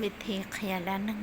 ວິທີຂະຫຍາຍດ້ານໜຶ່ງ.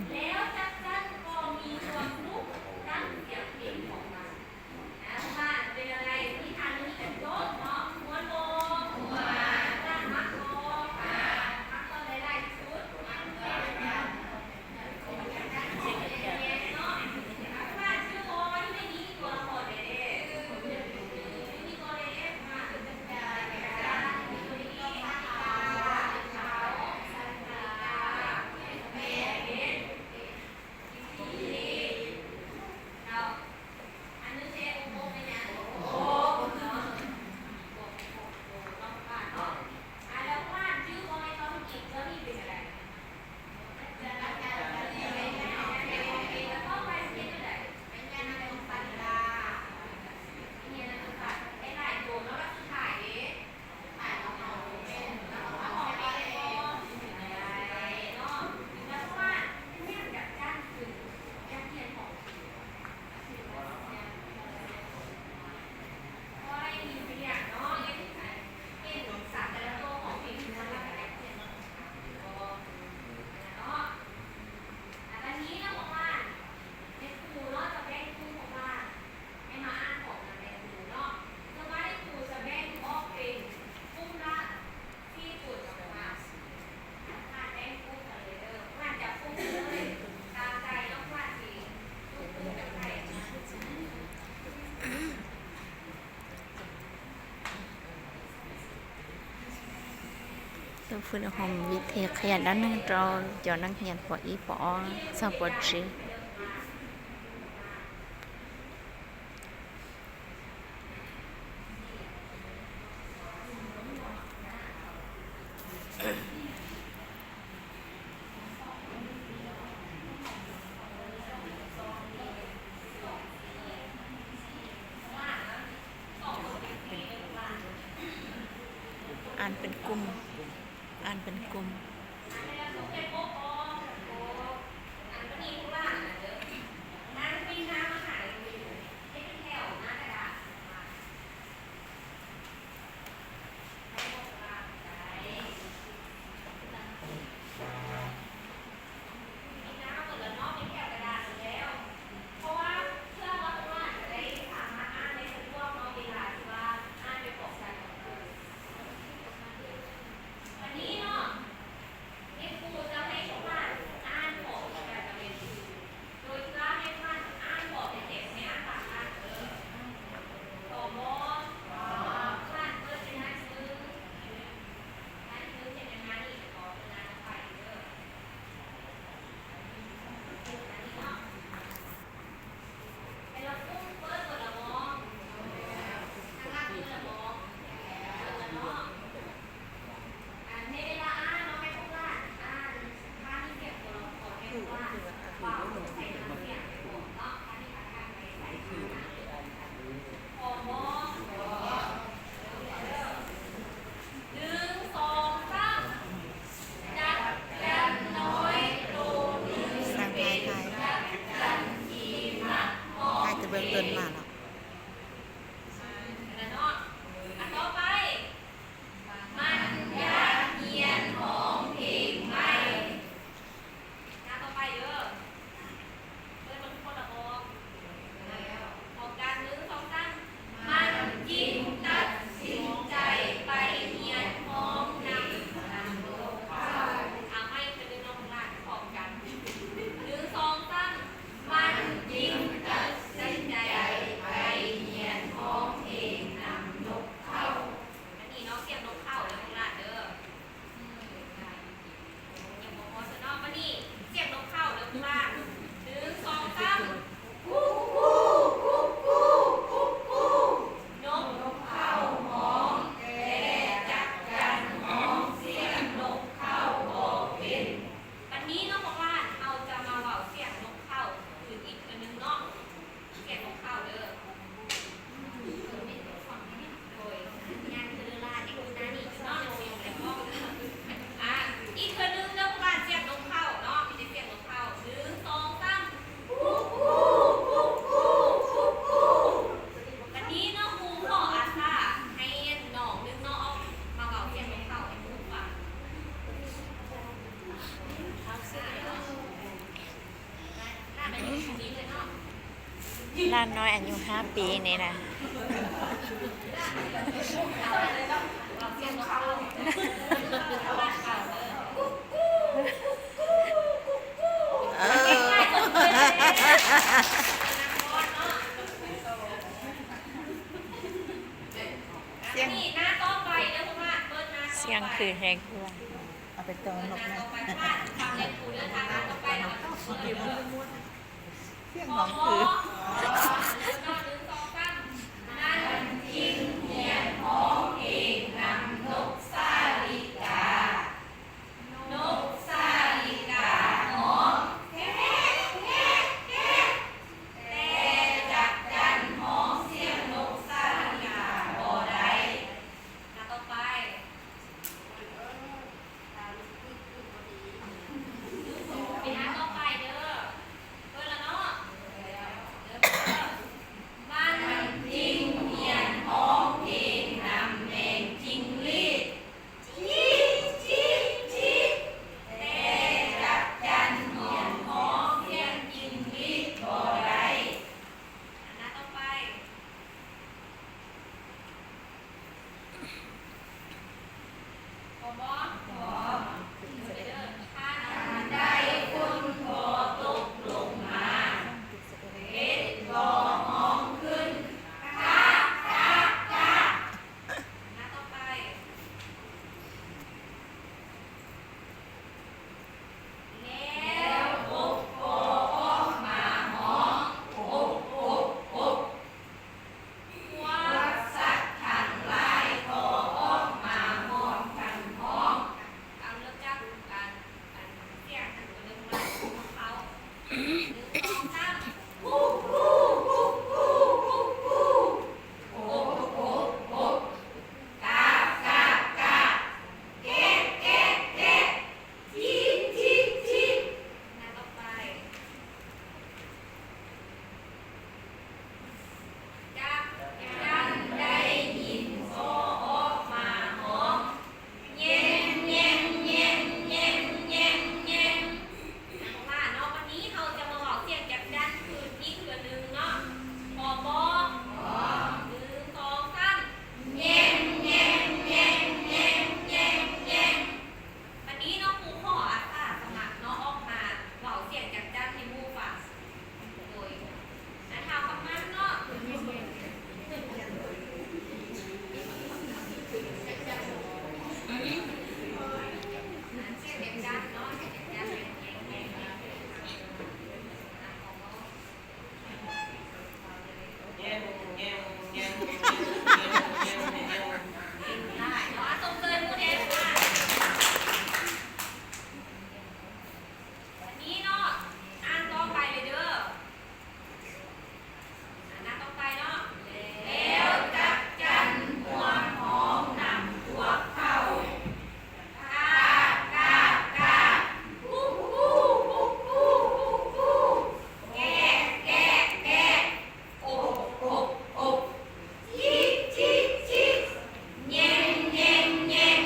ເລີ່ມຝຶກອົບຮົມວິທີຂະຫຍາຍດ້ານໜຶ່ງຕໍ່ເຈົ້ານັກຮຽນ ປໍອີ ປໍອໍ ສາວປໍຈີ. ອ່ານເປັນກຸ່ມ ອ່ານເປັນກຸ່ມ. ບັດນີ້ເນາະ ນ້ອຍອາຍຸຫ້າປີນີ້ນະ ເອີ ສຽງ ສຽງຄືແຮງກວ່າ ເອົາໄປຕໍ່ນົກນະ ສຽງຮ້ອງຄື ໜ້າຕໍ່ໄປເດີ ເປີດລະເນາະ ເລີ່ມເດີ ມັນຈິງຮຽນຮ້ອງເພງນຳແມງຈິງຫຼີດ ຈິງ ຈິງ ຈິງ ແຕ່ຈັກຈັ່ນຮຽນຮ້ອງສຽງຈິງຫຼີດບໍ່ໄດ້. ໜ້າຕໍ່ໄປ ພໍບໍ່? ພໍ ເດີ ທັນໃດຝົນກໍຕົກລົງມາ ເປັດກໍຮ້ອງຂຶ້ນ ກາກ ກາກ ກາກ. ໜ້າຕໍ່ໄປ ແລ້ວກົບກໍອອກມາຮ້ອງ ກົບ ກົບ ກົບ. ພວກສັດທັງຫຼາຍກໍອອກມາຮ້ອງກັນພ້ອມ. ເອົາເລີ່ມຈາກອັນ ອັນສຽງອັນຕົວເລີ່ມຂອງເຂົາ ໜຶ່ງ ສອງ ສາມ ກຸກ ກຸກ ກຸກ ກຸກ ກຸກ ກຸກ ກົບ ກົບ ກົບ ກາບ ກາບ ກາບ ແກກ ແກກ ແກກ ຈິກ ຈິກ ຈິກ. ໜ້າຕໍ່ໄປ ຈັກຈັ່ນໄດ້ຍິນກໍອອກມາຮ້ອງ ແຍງ ແຍງ ແຍງ ແຍງ ແຍງ ແຍງ. ເພາະວ່າເນາະ ວັນນີ້ເຮົາຈະມາເວົ້າສຽງຈັກຈັ່ນຄືນອີກເທື່ອໜຶ່ງເນາະ ພໍບໍ່? ໜຶ່ງ ສອງ ສາມ ແຍງ ແຍງ ແຍງ ແຍງ ແຍງ ແຍງ. ບັດນີ້ເນາະ ຄູຂໍອາສາສະໝັກເນາະ ອອກມາເວົ້າສຽງຈັກຈັ່ນໃຫ້ໝູ່ຟັງ. ໂດຍ ອັນທ້າວຄຳມັນເນາະ ສຽງຈັກຈັ່ນເນາະ ສຽງຈັກຈັ່ນ ອັນນີ້ເນາະ ອ່ານຕໍ່ໄປເລີຍເດີ ອັນໜ້າຕໍ່ໄປເນາະ ແລ້ວຈັກຈັ່ນມ່ວນຮ້ອງນຳພວກເຂົາ ກາບ ກາບ ກາບ ກຸກ ກຸກ ກຸກ ກຸກ ກຸກ ແກກ ແກກ ແກກ ອົບ ອົບ ອົບ ຈິກ ຈິກ ຈິກ ແຍງ ແຍງ ແຍງ.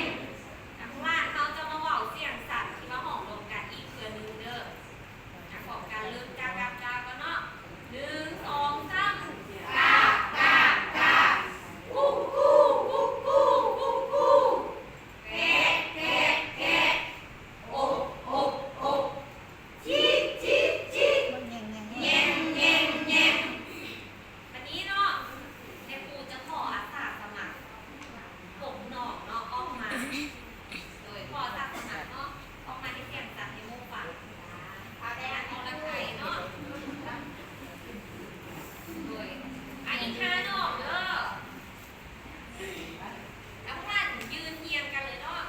ນັກຮຽນເຮົາຈະມາເວົ້າສຽງສັດທີ່ວ່າຮ້ອງລວມກັນອີກເທື່ອໜຶ່ງເດີ. ນະ ພ້ອມກັນເລີ່ມຈາກກາບ ກາບ ກ່ອນເນາະ ໜຶ່ງ ສອງ ສາມ ກາບ ກາບ ກາບ ກຸກ ກຸກ ກຸກ ກຸກ ກຸກ ກຸກ ແກກ ແກກ ແກກ ອົບ ອົບ ອົບ ຈິກ ຈິກ ຈິກ ແຍງ ແຍງ ແຍງ ແຍງ. ບັດນີ້ເນາະ ແມ່ຄູຈະຂໍອາສາສະໝັກ ພວກນ້ອງເນາະ ອອກມາ ໂດຍ ຂໍອາສາສະໝັກເນາະ ອອກມາເຮັດສຽງສັດໃຫ້ໝູ່ຟັງ ອາ ແຕ່ລະຄົນລະໄຄເນາະ ໂດຍ ອາ ອີກຫ້ານ້ອງເດີ ແລ້ວພວກທ່ານຢືນຮຽງກັນເລີຍເນາະ.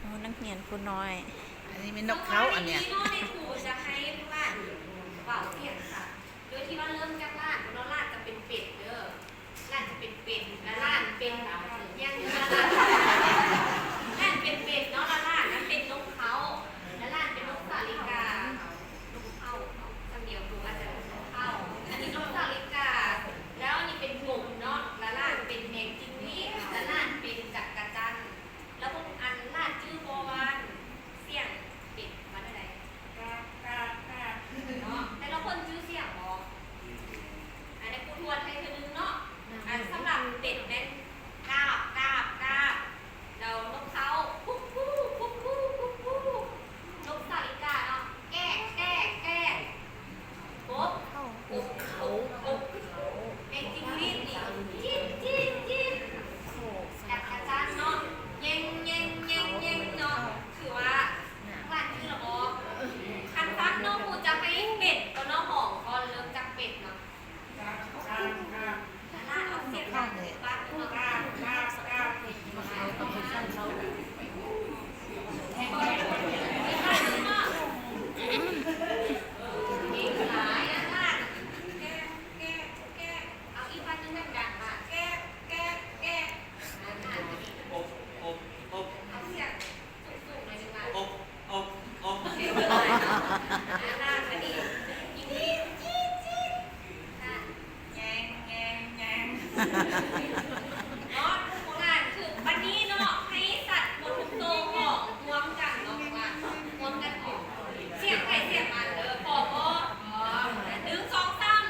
ໂອ້ ນັກຮຽນຜູ້ນ້ອຍ ອັນນີ້ແມ່ນນົກເຂົາ ອັນເນີ້ຍ ເນາະ ແມ່ຄູຈະໃຫ້ພວກຫຼານເວົ້າສຽງສັດ ໂດຍທີ່ວ່າເລີ່ມຈາກຫຼານເນາະ ຫຼານຈະເປັນເປັດເດີ ຫຼານຈະເປັນເປັດ ແລະ ຫຼານເປັນຫຍັງ ຫຼານເປັນເປັດເນາະ ແລະ ຫຼານນັ້ນເປັນນົກ ແຍງ ແຍງ ແຍງ ເນາະ ທຸກຄົນ ຄືບັດນີ້ເນາະ ໃຫ້ສັດໝົດທຸກໂຕອອກ ຮວມກັນເນາະ ວ່າ ຮວມກັນອອກ ສຽງໃຜສຽງມັນເດີ ພ້ອມບໍ່? ພ້ອມ ໜຶ່ງ ສອງ ສາມ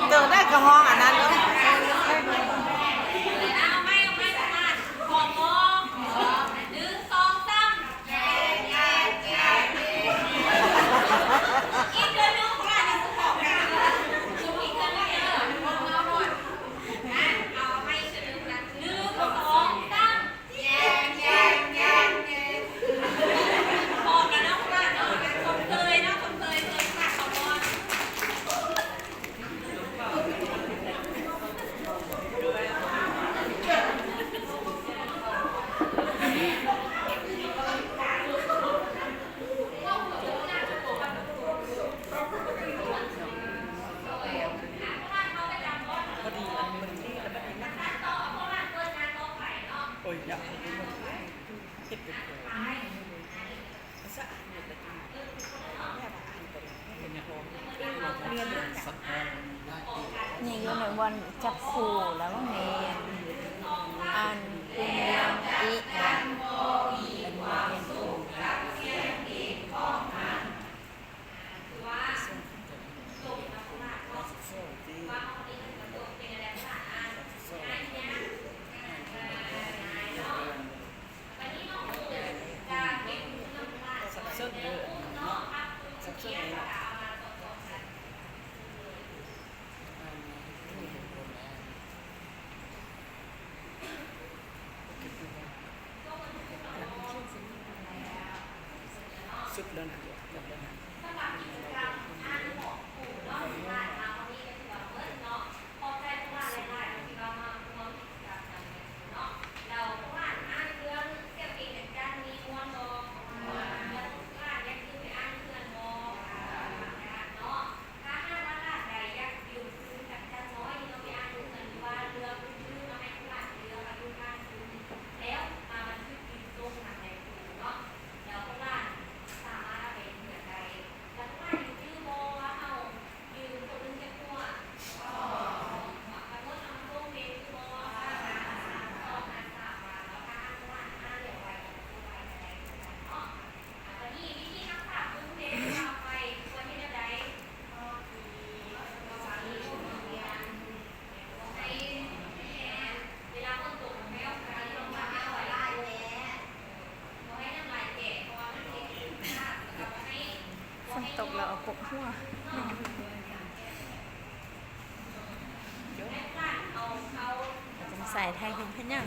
ໂຕໄດ້ກໍຮ້ອງອັນນັ້ນເນາະ ເອົາໃໝ່ ເອົາໃໝ່ ເອົາໃໝ່ ພ້ອມບໍ່? ໜຶ່ງ ສອງ ສາມ ອີກເທື່ອໜຶ່ງ ອີກເທື່ອໜຶ່ງ ເອົາໃໝ່ອີກເທື່ອໜຶ່ງ ໜຶ່ງ ສອງ ສາມ ແຍງ ແຍງ ແຍງ ແຍງ ພໍແລ້ວເນາະ ພໍແລ້ວເນາະ ຊົມເຊີຍເນາະ ຊົມເຊີຍ ເຊີຍ ຂອບຄຸນ. ພໍດີອັນມື້ນີ້ລະບັດນີ້ນະ ໂອ້ຍ ຢາກໃຫ້ໄດ້ໝົດ ເຮັດເປັນໂຕ ພາສາອັງກິດລະຕິ ແມ່ວ່າອ່ານໄປແລ້ວ ເຮັດພໍ ນີ້ຢູ່ໃນບ່ອນຈັບຄູ່ແລ້ວແມ່ນ ອ່ານເປັນເລື່ອງອີກ ສັບສົນເດີເນາະ ສັບສົນເດີເນາະ ສຸດແລ້ວນະ ໝົດແລ້ວນະ. ຂອບໃຈພວກຫຼານຫຼາຍໆ ທີ່ວ່າມາຮ່ວມກິດຈະກຳນຳກັນເນາະ ແລ້ວພວກຫຼານອ່ານເລື່ອງສຽງເພງຈັນຈັນນີ້ມ່ວນບໍ່? ແລ້ວພວກຫຼານຢາກຢືມໄປອ່ານເຮືອນບໍ່? ເນາະ ຖ້າຫາກວ່າຫຼານໃດຢາກຢືມຄືນຈັນຈັນນ້ອຍນີ້ເນາະ ໄປອ່ານເຮືອນ ຫຼືວ່າເລື່ອງອື່ນໆເນາະ ໃຫ້ພວກຫຼານໄປເລືອກວ່າຢູ່ບ້ານຄືນ ແລ້ວມາບັນທຶກຢືມສົ່ງນຳໃນຄູເນາະ ແລ້ວພວກຫຼານສາມາດເອົາໄປເຮືອນໄດ້. ແລ້ວພວກຫຼານຍັງຈື່ບໍ່ວ່າເຮົາ ຝົນຕົກແລ້ວເອົາປົກຫົວ ສາຍໄທເປັນເຮັດຫຍັງ?